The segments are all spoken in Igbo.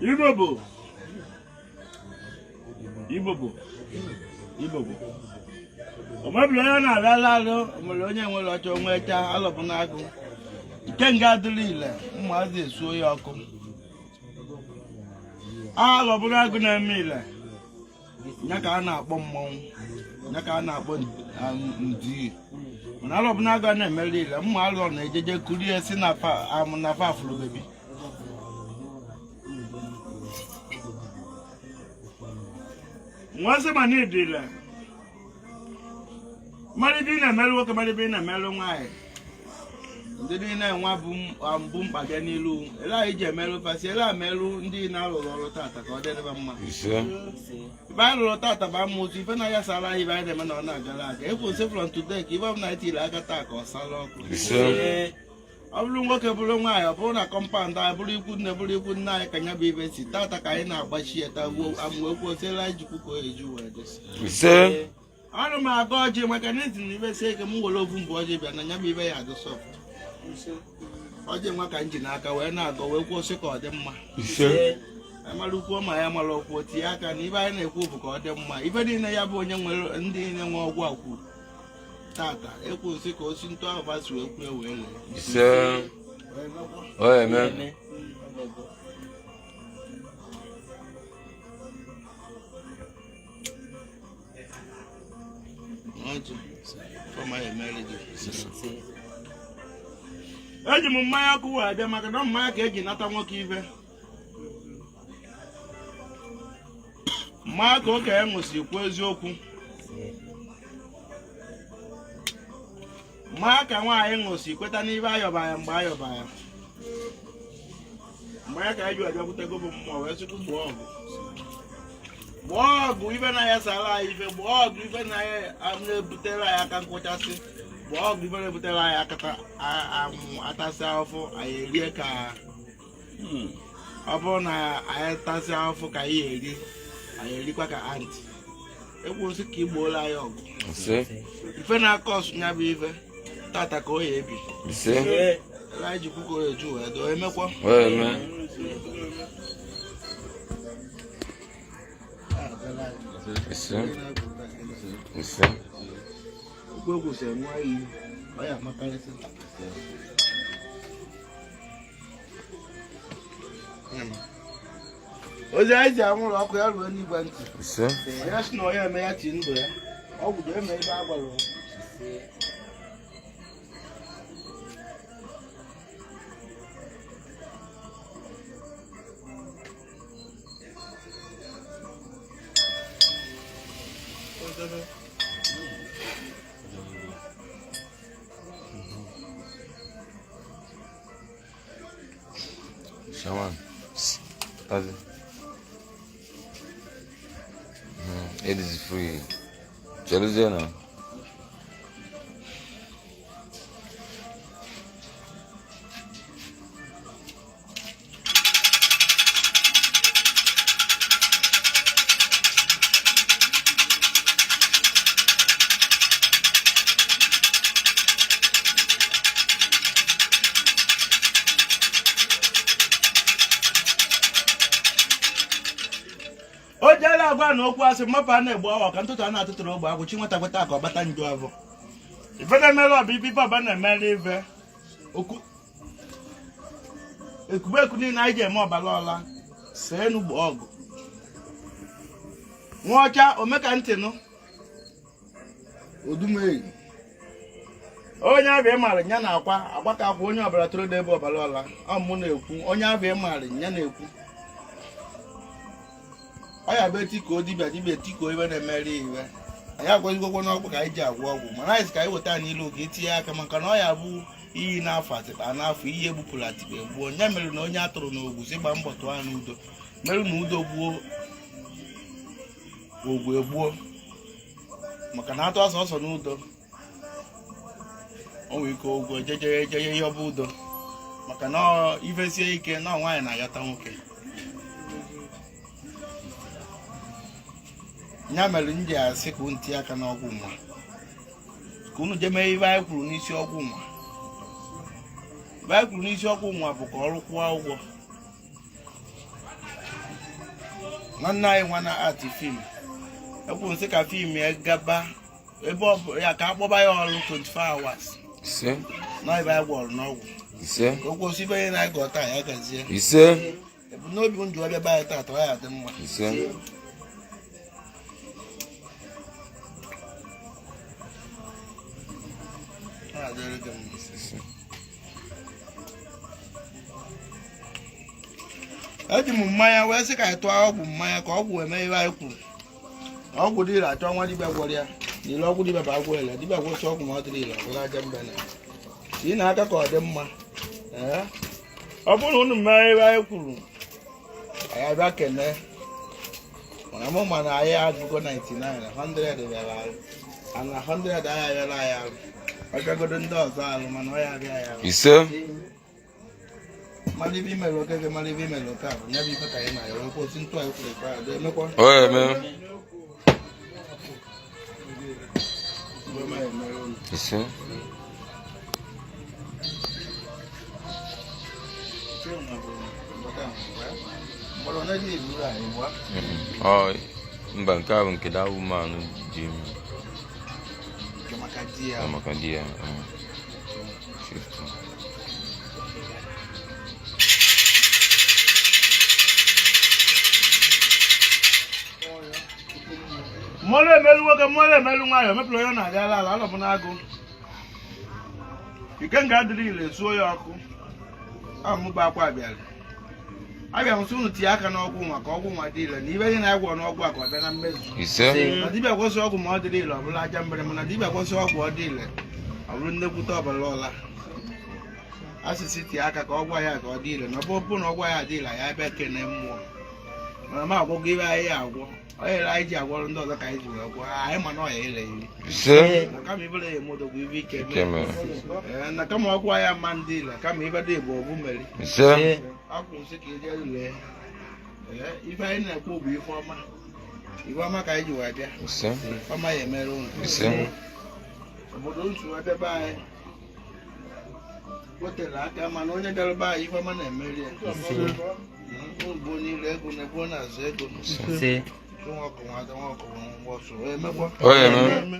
Igbo bụ Igbo bụ Igbo bụ omebiri onye na-abịala alụ omere onye nwere ọcha onwecha alọbụ n'agụ nke nga adịrị ile ụmụazị esuo ya ọkụ alọbụ n'agụ na-eme ile ya ka a na-akpọ mmọnwụ ya ka a na-akpọ ndị mana alọbụnagụ a na-emere ile mma alọ na-ejeje kurie si na na fa fụrụ baby. Nwa sị ma n'ịdị ile mara ibe ị na-emerụ nwoke, mara ibe ị na-emerụ nwaanyị, ndị niile nwa bụ mbụ mkpa bịa n'ilu ele anyị ji emerụ fasị ele amerụ ndị na-alụrụ ọrụ tata ka ọ dịrịba mma. Ibe anyị lụrụ tata bụ amụsụ ife na-ayasara anyị ibe anyị na-eme na ọ na-agara aga. Ekwu sị from today ka ibe ọbụla anyị tiri aka taa ka ọ sara ọkụ. Ọ bụrụ nwoke, bụrụ nwaanyị, ọ bụrụ na compound anyị, bụrụ ikwu nne, bụrụ ikwu nne anyị, ka nya bụ ibe si tata ka anyị na-agbachi ya tagbuo amụ ekwu osiela anyị jikwu ka o eji wee dị. Ọrụ m aga ọjị maka na ezi na ibe sie ike m were ofu mbụ ọjị bịa na nya bụ ibe ya adụ soft. Ọjị nwa ka m ji n'aka wee na-agọ wee kwuo sị ka ọ dị mma. Amara ukwu ma ya mara okwu tinye aka na ibe anyị na-ekwu bụ ka ọ dị mma. Ibe niile ya bụ onye nwere ndị niile nwe ọgwụ a kwuru tata ekwu nsị ka o si ntụ ahụ fa si wee kwuo wee lee. Ọ eme. Eji m mmanya ọkụ wee bịa maka na mmanya ka eji nata nwoke ife mmanya ka okenye ṅụsị kwuo eziokwu, mmanya ka nwaanyị ṅụsị kweta n'ibe ayọba ya mgbe ayọba ya mmanya ka anyị ji abịakwutego bụ mmụọ wee sịkwu gbaa ọgụ, gbaa ọgụ ife na-ayasara anyị ife, gbaa ọgụ ife na-ebutere anyị aka nkwụchasị, gbaa ọgụ ife na-ebutere anyị aka atasị afụfụ anyị erie ka ọ bụrụ na anyị tasị afụfụ ka anyị eri, anyị erikwa ka ant. Ekwu nsị ka igbola anyị ọgụ ife na-akọ ọsụ ya bụ ife tata ka o ya ebi anyị jikwu ka o ya eju wee doo emekwa. Okwu ekwusịrị nwa iyi ọ ya amakarịsị. Ozi anyị ji anwụrụ ọkụ ya ruo n'igwe ntị. Onye sị na onye eme ya ti ndụ ya ọgwụ ga eme ebe a gwara. Shaman. Tazi. It is free. Cheluzie na. O jeela agwa na okwu asị mmapụ a na-egbu awa ka ntụtụ a na-atụtụrụ ogbe agwụ chi nwata kweta ka ọ bata nju avọ ife na-emere ọba ife ife ọba na-emere ife okwu ekubeku niile anyị ji eme ọbara ọla see n'ugbo ọgụ nwa ọcha omeka ntị nụ odumeyi onye abịa ịmarị ya na-akwa akwa ka akwa onye ọbara tụrụ n'ebe ọbara ọla ọ mụ na-ekwu onye abịa ịmarị ya na-ekwu ọ ya bụ etiko dibịa dibịa etiko ibe na-emere iwe anyị agwazigokwa n'ọgwụ ka anyị ji agwọ ọgwụ mana anyị sị ka anyị weta n'ilu ka etinye aka maka na ọ ya bụ iyi n'afọ atịkpa n'afọ iyi egbupụrụ atịkpa egbuo ya mere na onye atụrụ n'ogwu si gba mbọ tụọ n'udo mere na udo gbuo ogwu egbuo maka na atụ ọsọ ọsọ n'udo. O nwere ike ogwu ejeje ejeje ihe ọbụ udo maka na ife sie ike na nwaanyị na-ayọta nwoke. Ya mere m ji asị ka unu tinye aka n'ọgwụ nwa, ka unu jee mee ife anyị kwuru n'isi ọgwụ nwa. Ife anyị kwuru n'isi ọgwụ nwa bụ ka ọrụ kwụọ ụgwọ. Nwanne anyị nwa na art film, ekwuru sị ka film ya gaba ebe ọ bụ ya ka akpọba ya ọrụ 24 hours. Ise. Na ebe anyị gwọrọ n'ọgwụ. Ise. Ka o kwụsị ibe onye na-agọ taa ya gazie. Ise. Ebumnobi m ji ọbịa be anyị taata, ọ ya dị mma. Ise. Ọ ya dịrị gị mma. Ise. Eji m mmanya wee sị ka anyị tụọ ọgwụ mmanya ka ọgwụ eme ihe anyị kwuru. Ọgwụ dị ire achọ nwa dibịa gwọrọ ya n'ile ọgwụ dibịa bụ agwọ ele dibịa gwọsị ọgwụ ma ọ dịrị ile ọgwụrụ aja mbene ị na-aka ka ọ dị mma. Ee, ọ bụrụ na unu mee ihe anyị kwuru, anyị abịa kene. Mana mụ ma na anyị agụgo 99 100 bịara arụ ana 100 anyị abịara anyị arụ ọ bịagodo ndị ọzọ arụ mana ọ ya abịa anyị arụ. Ise. Mara ibe imere oke gị, mara ibe imere oke ahụ ya bụ ife ka anyị na-ayọ wee kwụsị ntụ anyị kwuru ekwe adị emekwa. Ọ ya eme. Mgbe ma emere unu. Ise. Ọ mba, nke a bụ nke that woman ji m maka di ya. Maka di ya. 50. Mmọnwụ emelu nwoke, mmọnwụ emelu nwaanyị, omepụrụ onye na-abịa ala ala alọbụ n'agụ ike nga adịrị ile suo ya ọkụ amụba akwa abịara abịa m sị unu tinye aka n'ọgwụ nwa ka ọgwụ nwa dị ile na ibe ihe na-agwọ n'ọgwụ a ka ọ bịa na mmezu. Ise. Na dibịa gwọsị ọgwụ ma ọ dịrị ile ọ bụrụ aja mbere, mana dibịa gwọsị ọgwụ ọ dị ile ọ bụrụ nnekwute ọbara ọla. Asịsị tie aka ka ọgwụ ya ka ọ dị ile na ọ bụrụ na ọgwụ ya dị ile ya ebe kene mmụọ. Mana m agwọgo ibe anyị ya agwọ ọ yere anyị ji agwọrọ ndị ọzọ ka anyị ji wee gwọ anyị, mana ọ ya ere iri. Ise. Na kama ibere ya emodogwu ibe ike Ike mere. Ee, na kama ọgwụ ya ma ndị ile kama ibe dị bụ ọgwụ mere. Ise. Akwụ nsị ka eje lee. Ee, ife anyị na-ekwu bụ ife ọma, ife ọma ka anyị ji wee bịa. Ise. Ọma ya emere unu. Ise. Obodo ntu ebe be anyị wetere aka, mana onye bịara be anyị ife ọma na-emeri ya. Ugbo niile ego na-egbo na-azụ ego. Ise. Nwa ọkụ nwa ada nwa ọkụ nwa ọsụ emekwa. Ọ ya eme.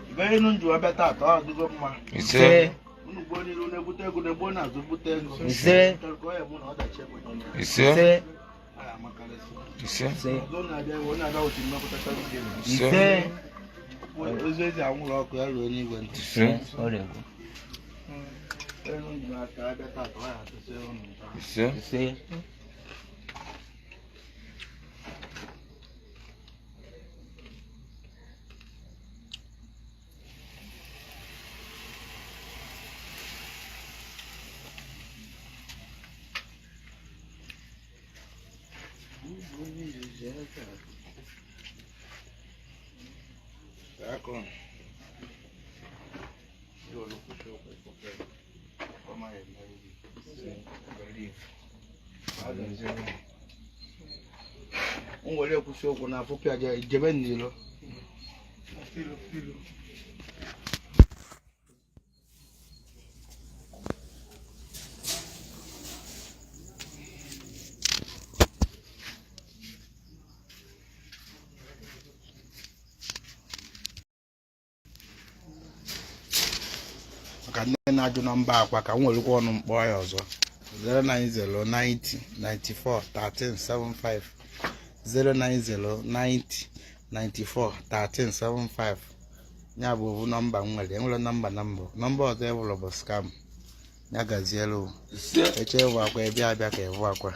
Ibe enu nju ebe taata ọ adịgo mma. Ise. Unu gboo n'iru na-ebute ego na-egbo na-azụ bute ego. Ise. Ka ọ ya bụ na ọdachi ekwenye. Ise. Ise. Ọ ya amakarịsị. Ise. Ise. Ọzọ na-abịa iwe na-abịa otu mmepụta gem. Ise. Ise. Ozu ezi anwụrụ ọkụ ya ruo n'igwe ntị. Ise. Ọrịa egwu. Enu nju aka abịa taata ọ ya atụsị unu ụtọ. Ise. Ise. Akụ. Yóò ló kó sí òkú ìfọ̀kẹ́. Ọmọ yẹn mẹ́rin bí. M were ekwusi okwu na afụpịa gị jebe n'ilo. Maka ndị na-ajụ nọmba akwa ka m werekwa ọnụ mkpọ ya ọzọ: 090 90 94 13 75, 090 90 94 13 75. Ya bụ ovu nọmba m nwere. Enwere nọmba na mbụ, nọmba ọzọ ịbụrụ bụ scam. Ya gazielu. Ise. Eche ịvụ akwa, ịbịa abịa ka ịvụ akwa.